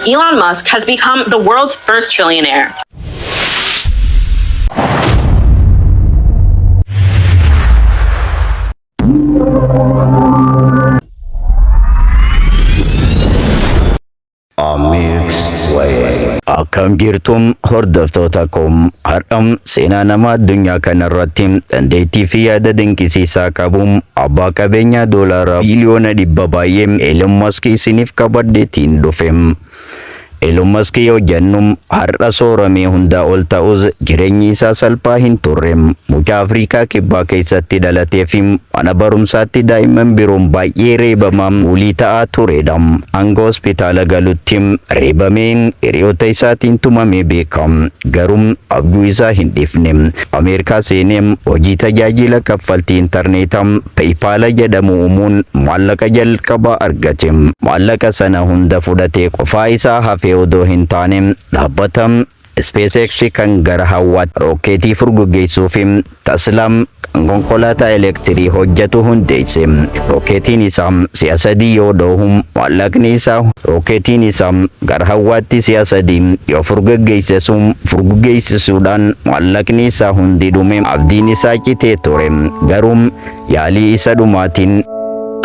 Elon Musk has become the world's first trillionaire. Akkam jirtu hordoftoota koo, har'a seenaa nama addunyaa kanarratti dandeettii fi yaada dinqisiisaa qabu, abbaa qabeenyaa doolaara biiliyoona 100 baay'ee Elon Musk isiniif qabadheetiin dhufe. Elon Musk yoo jennu har'a sooramee hundaa ol ta'us, jireenyi isaa salphaa hin turre. Mucaa Afrikaa Kibbaa keessatti dhalatee fi mana barumsaatti daa'imman biroon baay'ee reebamaa bully ta'aa turedha. Hanga hospitaala galutti reebamee hiriyoota isaatiin tumamee beeka. Garuu abjuu isaa hin dhiifne. Ameerikaa seenee hojii tajaajila kaffaltii intarneetaa PayPal jedhamu uumuun maallaqa jalqabaa argate. Maallaqa sana hunda fudhatee qofaa isaa hafee odoo hin taane, dhaabbata SpaceX kan gara hawwaatti rookeetii furguggeessuu fi Tesla kan konkolaataa elektirii hojjetu hundeesse. Rookeetiin isaa si'a sadii yoo dhohu maallaqni isaa, rookeetiin isaa gara hawwaatti si'a sadii yoo furguggeessisuudhaan maallaqni isaa hundi dhume, abdiin isaa citee ture. Garuu yaalii isa dhumaatiin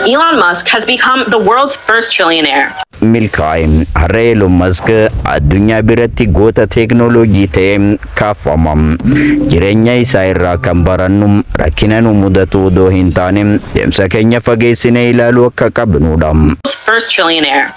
Elon Musk has become the world's first trillionaire. milkaa'e. Har'a Elon Musk addunyaa biratti goota teeknooloojii ta'ee kaafama. Jireenya isaa irraa kan barannu rakkina nu mudatu odoo hin taane, deemsa keenya fageessinee ilaaluu akka qabnudha. First trillionaire.